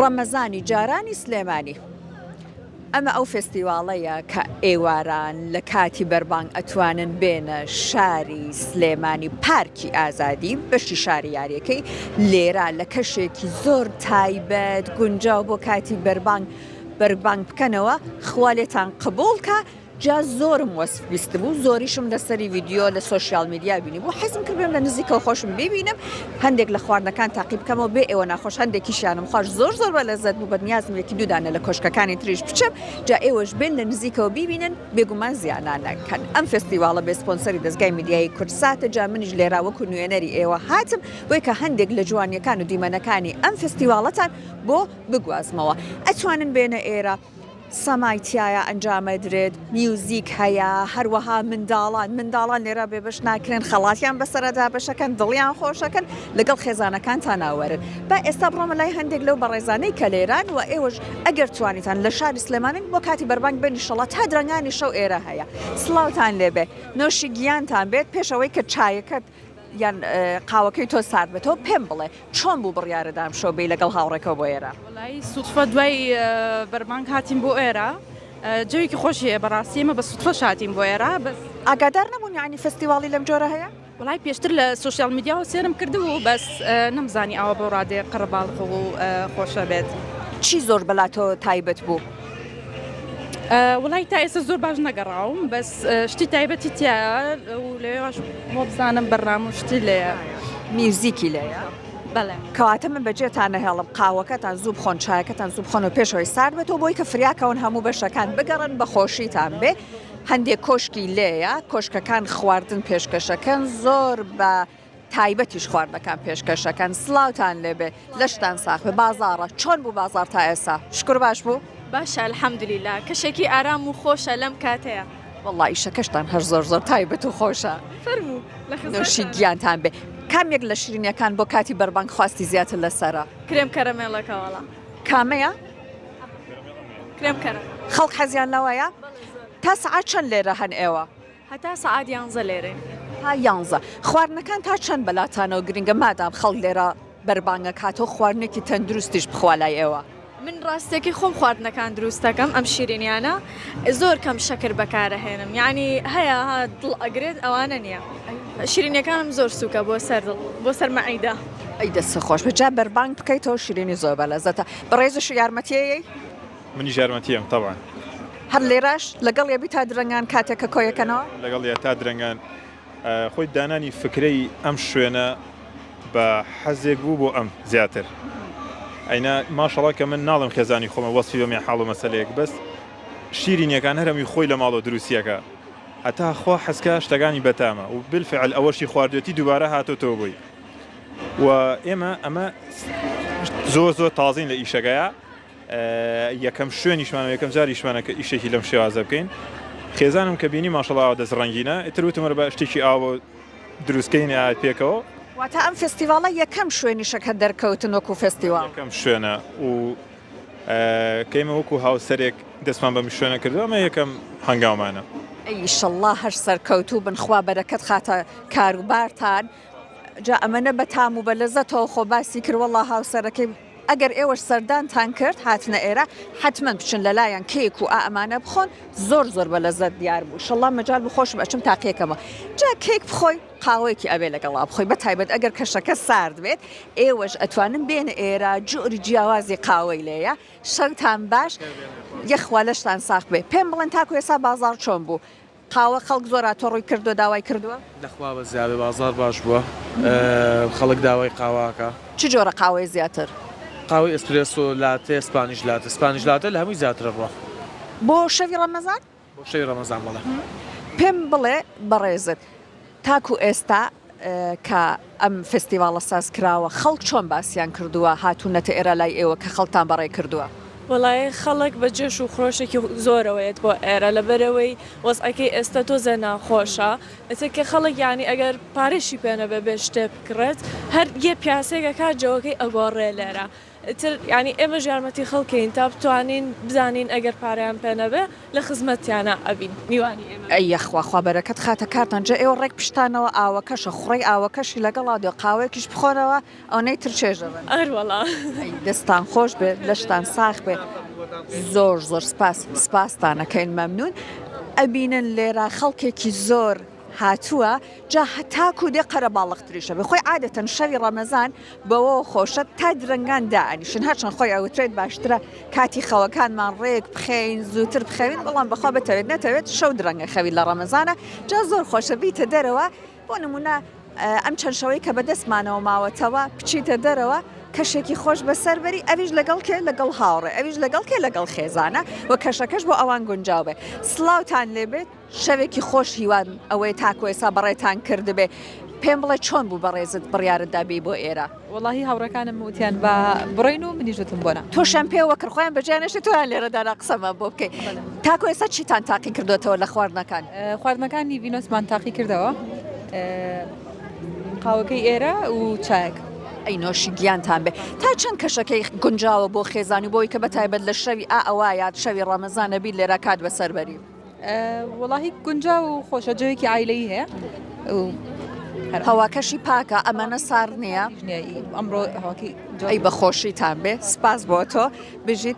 ڕەمەزانی جارانی سلێمانی. ئەمە ئەو فێستیواڵەیە کە ئێواران لە کاتی بەربانگ ئەتوانن بێنە شاری سلێمانی پارکی ئازادی بەشی شاری یاریەکەی لێرە لە کەشێکی زۆر تایبەت گونجاو بۆ کاتی بەربانگ بەربانگ بکەنەوە خوا لێتان قبوڵ کە جا زۆرم وەسف بیستبوو زۆریشم لەسەری ڤیدیۆ لە social media بینیبوو حەزم کرد بێم لە نزیکەوە خۆشم بیبینم هەندێک لە خواردنەکان تاقی بکەمەوە بێ ئێوە ناخۆش هەندێکیشیانم خوارد زۆر زۆر بە لەزەت بوو بەنیازم یەکی دوو دانە لە کۆشکەکانی تریش بچم جا ئێوەش بێن لە نزیکەوە بیبینن بێگومان زیانانەکەن ئەم فێستیواڵە بێ سپۆنسەری دەزگای میدیایی کوردساتە جا منیش لێرا وەکو نوێنەری ئێوە هاتم بۆی کە هەندێک لە جوانیەکان و دیمەنەکانی ئەم فێستیواڵەتان بۆ بگوازمەوە ئەتوانن بێنە ئێرە سەمای تیایا ئەنجامەدرێت، میوزیک هەیە، هەروەها منداڵان، منداڵان لێرە بێبەش ناکرێن، خەڵاتیان بەسەرا دابەشەکەن، دڵیان خۆشەکەن، لەگەڵ خێزانەکانتانا وەرن. با ئێستا بڕۆمە لای هەندێک لەو بەڕێزانەی کە لێران و ئێوەش ئەگەر توانیتان لە شاری سلێمانین بۆ کاتی بەربانگ بێن ئیشەڵا تا درەنگانی شەو ئێرە هەیە. سڵاوتان لێبێ. نۆشی گیانتان بێت، پێش ئەوەی کە چایەکەت یان قاوەکەی تۆ سارد بێتەوە پێم بڵێ چۆن بوو بڕیارت ئەمشەو بێی لەگەڵ هاوڕێکەوە بۆ ئێرە؟ وەڵایی سوتفە دوای بەربانگ هاتین بۆ ئێرە جەوێکی خۆشی هەیە بەڕاستی ئێمە بە سوتفەش هاتین بۆ ئێرە بەس. ئاگادار نەبوون یانی فستیواڵی لەم جۆرە هەیە؟ وەڵای پێشتر لە social media وە سێرم کردبوو بەس نەمزانی ئاوا بەو ڕادەیە قەرەباڵغ و خۆشە بێت. چی زۆر بەلاتەوە تایبەت بوو؟ وەڵای تا ئێستا زۆر باش نەگەڕاوم بەس شتی تایبەتی تایە و لەوێش وابزانم بەرنامە و شتی لێیە. میوزیکی لێیە؟ بەڵێ. کەواتە من بەجێتان نەهێڵم قاوەکەتان زوو بخۆن چایەکەتان زوو بخۆن و پێش ئەوەی سارد بێتەوە بۆی کە فریاکەون هەموو بەشەکان بگەڕن بە خۆشیتان بێ هەندێک کۆشکی لێیە کۆشکەکان خواردن پێشکەشەکەن زۆر بە تایبەتیش خواردنەکان پێشکەشەکەن سڵاوتان لێبێ لەشتان ساخ بێ بازاڕە چۆن بوو بازاڕ تا ئێستا شکر باش بوو؟ باشە الحمدللە کەشێکی ئارام و خۆشە لەم کاتەیا. وەڵا ئیشەکەشتان هەر زۆر زۆر تایبەت و خۆشە. فەرموو لە خزمەتتانم. نۆشی گیانتان بێ. کام یەک لە شیرینیەکان بۆ کاتی بەربانگ خواستی زیاتر لەسەرە؟ کرێم کەرەمێڵەکە وەڵا. کامەیە؟ کرێم کەرەمێڵ. خەڵک حەزیان لەوەیە؟ تا سەعات چەند لێرە هەن ئێوە؟ هەتا سەعات یانزە لێرەین. تا یانزە. خواردنەکان تا چەند بەلاتانەوە گرنگە مادام خەڵک لێرە بەربانگ ئەکاتەوە خواردنێکی تەندروستیش بخوا لای ئێوە؟ من ڕاستیەکەی خۆم خواردنەکان دروست دەکەم ئەم شیرینیانە زۆر کەم شەکر بەکارەهێنم یانی هەیە ها دڵ ئەگرێت ئەوانە نییە شیرینیەکانم زۆر سوکە بۆ سەر دڵ بۆ سەر مەعیدە. ئەی دەستت خۆش بێت جا بەربانگ بکەیتەوە شیرینی زۆر بەلەزەتە بەڕێزیش یارمەتیەیەی؟ منیش یارمەتیەم تەبعەن. هەر لێرەش لەگەڵ یەبی تا درەنگان کاتێک کە کۆیەکەنەوە؟ لەگەڵ یا تا درەنگان. خۆی دانانی فکرەی ئەم شوێنە بە حەزێک بوو بۆ ئەم زیاتر ئەینا ماشەڵا کە من ناڵێم خێزانی خۆمە وەسفی بەم یان حاڵ و مەسەلەیەک بەس شیرینیەکان هەر هەمووی خۆی لە ماڵەوە دروستیەکە هەتا خوا حەزکا شتەکانی بەتامە و بالفعل ئەوەشی خواردوێتی دووبارە هاتۆتەوە بۆی و ئێمە ئەمە زۆر زۆر تازین لە ئیشەکەیە یەکەم شوێنیشمان و یەکەم جاریشمانە کە ئیشێکی لەم شێوازە بکەین خێزانم کە بینی ماشەڵا ئاوا دەست ڕەنگینە ئیتر وتم وەرە با شتێکی ئاوا دروستکەین پێکەوە. واتە ئەم فێستیڤاڵە یەکەم شوێنیشە کە دەرکەوتن وەکو فێستیواڵ؟ یەکەم شوێنە و کە ئێمە وەکو هاوسەرێک دەستمان بەم شوێنە کردووە ئەمە یەکەم هەنگاومانە. ئەی ئیشەڵڵا هەر سەرکەوتوو بن خوا بەرەکەت خاتە کاروبارتان جا ئەمەنە بەتام و بەلەزەتەوە خۆ باسی کرد وەڵا هاوسەرەکەی ئەگەر ئێوەش سەردانتان کرد هاتنە ئێرە حەتمەن بچن لەلایان کێک و ئا ئەمانە بخۆن زۆر زۆر بە لەزەت دیار بوو شەڵا مەجال بوو خۆشم ئەچم تاقیەکەمەوە جا کێک بخۆی قاوەیەکی ئەبێ لەگەڵا بخۆی بە تایبەت ئەگەر کەشەکە سارد بێت ئێوەش ئەتوانن بێنە ئێرە جۆری جیاوازی قاوەی لێیە شەوتان باش یەخوا لەشتان ساخ بێ پێم بڵێن تاکو ئێستا بازاڕ چۆن بوو قاوە خەڵک زۆر هاتوە ڕوی کردوە داوای کردوە. لەخوا بەزیابێ بازاڕ باش بوە خەڵک داوای قاوە ئەکا. چ جۆرە قاوەیە زیاتر؟ قاوەی ئێسپرێسۆ، لاتێ، Spanish latte، Spanish latte لە هەمووی زیاتر ئەڕوا. بۆ شەوی ڕەمەزان؟ بۆ شەوی ڕەمەزان بەڵێ. پێم بڵێ بەڕێزت تاکو ئێستا کە ئەم فێستیڤاڵە ساز کراوە خەڵک چۆن باسیان کردووە هاتوونەتە ئێرە لای ئێوە کە خەڵکتان بەڕێ کردووە؟ وەڵایی خەڵک بە جۆش و خرۆشێکی زۆرەوە یەت بۆ ئێرە لەبەرئەوەی وەزعەکەی ئێستا تۆزێ ناخۆشە ئیتر کە خەڵک یانی ئەگەر پارەشی پێ نەبێ بێ شتێ بکڕێت هەر یە پیاسەیەک ئەکات جەوەکەی ئەگۆڕێ لێرە. ئیتر یانی ئێمەش یارمەتی خەڵکین تا بتوانین بزانین ئەگەر پارەیان پێ نەبێ لە خزمەتیانا ئەبین میوانی ئێمە بن. ئەی یەخوا خوا بەرەکەت خاتە کارتان جا ئێوە ڕێک پشتانەوە ئاوەکەشە خوڕەی ئاوەکەشی لەگەڵا دێ قاوەیەکیش بخۆنەوە ئەونەی تر چێژ دەبەن. ئەروەڵا. ئەی دەستان خۆش بێ لەشتان ساخ بێ زۆر زۆر سپاس سپاستان ئەکەین مەمنون ئەبینن لێرە خەڵکێکی زۆر هاتووە جا هەتاکو دێ قەرەباڵغتریشە بێ خۆی عادەتەن شەوی ڕەمەزان بەوەوە خۆشە تا درەنگان دائەنیشن هەرچەند خۆی ئەوترێت باشترە کاتی خەوەکانمان ڕێک بخەین زووتر بخەوین بەڵام بەخوا بتەوێت نەتەوێت شەو درەنگە خەوی لە ڕەمەزانە جا زۆر خۆشە بیتە دەرەوە بۆ نمونە ئەم چەند شەوەی کە بەدەستمانەوە ماوەتەوە بچیتە دەرەوە کەشێکی خۆش بەسەر بەری ئەویش لەگەڵ کێ لەگەڵ هاوڕێ ئەویش لەگەڵ کێ لەگەڵ خێزانە و کەشەکەش بۆ ئەوان گونجاو بێ سڵاوتان لێبێت شەوێکی خۆش هیوام ئەوەیە تاکو ئێستا بەڕێتان کردبێ پێم بڵێ چۆن بوو بەڕێزت بڕیارت دا بێی بۆ ئێرە؟ وەڵاهی هاوڕێکانم وتیان با بڕۆین و منیش وتم بۆ نا. تۆشیان پێوە کرد خۆیان بەجێیان هێشتی تۆیان لێرە دانا قسەمان بۆ بکەی. تاکو ئێستا چیتان تاقی کردۆتەوە لە خواردنەکان؟ خواردنەکانی ڤینۆسمان تاقی کردەوە قاوەکەی ئێرە و چایەک. ئەی نۆشی گیانتان بێ. تا چەند کەشەکەی گونجاوە بۆ خێزانی بۆی کە بە تایبەت لە شەوی ئا ئەوایە شەوی ڕەمەزانە بی لێرە کات بەسەر بەری؟ وەڵاهی گونجاو و خۆشە جەوێکی عایلەیی هەیە هەواکەشی پاکە ئەمەنە سارد نییە ئەمڕۆ هەواکەی ئەی بەخۆشیتان بێ سپاس بۆ تۆ بژیت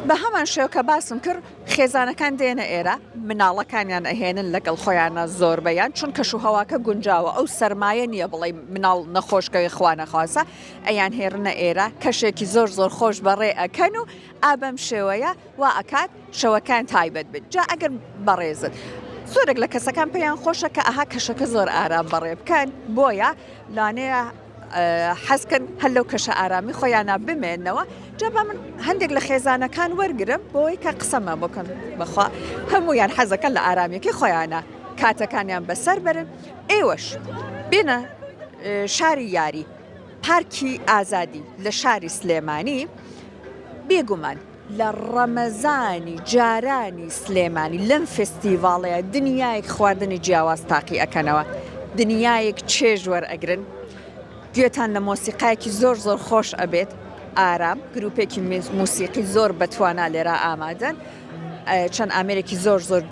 بە هەمان شێوە کە باسم کرد خێزانەکان دێنە ئێرە مناڵەکانیان ئەهێنن لەگەڵ خۆیانە زۆربەیان چون کەش و هەواکە گونجاوە ئەو سەرمایە نییە بڵێ مناڵ نەخۆشکەوێ خوانەخواسە ئەیان هێرنە ئێرە کەشێکی زۆر زۆر خۆش بەڕێ ئەکەن و ئا بەم شێوەیە وا ئەکات شەوەکان تایبەت بێت جا ئەگەر بەڕێزت زۆرێک لە کەسەکان پێیان خۆشە کە ئەها کەشەکە زۆر ئارام بەڕێ بکەن بۆیە لانەیە حەزکەن هەر لەو کەشە ئارامی خۆیانە بمێنەوە جا بە من هەندێک لە خێزانەکان وەرگرم بۆی کە قسەمە بکەن بەخوا هەمویان حەزەکەن لە ئارامیەکەی خۆیانە کاتەکانیان بەسەر بەرن ئێوەش بێنە شاری یاری پارکی ئازادی لە شاری سلێمانی بێگومان لە ڕەمەزانی جارانی سلێمانی لەم فێستیڤاڵەیا دنیایەک خواردنی جیاواز تاقی ئەکەنەوە، دنیایەک چێژ وەرئەگرن، گوێتان لە مۆسیقایەکی زۆر زۆر خۆش ئەبێت، ئارام، گروپێکی موسیقی زۆر بەتوانا لێرا ئامادەن، چەند ئامێرێکی زۆر زۆر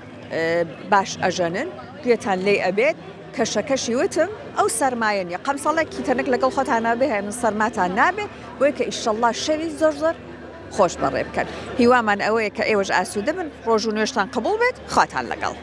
باش ئەژەنن، گوێتان لێی ئەبێت، کەشەکەشی وتم ئەو سەرمایە نیە، قەمسەڵێکی تەنک لەگەڵ خۆتانا بهێنن سەرماتان نابێت، بۆیە کە ئیشەڵڵا شەوی زۆر زۆر خۆش بەڕێ بکەن هیوامان ئەوەیە کە ئێوەش ئاسوودە بن ڕۆژ و نوێژتان قبوڵ بێت خواتان لەگەڵ.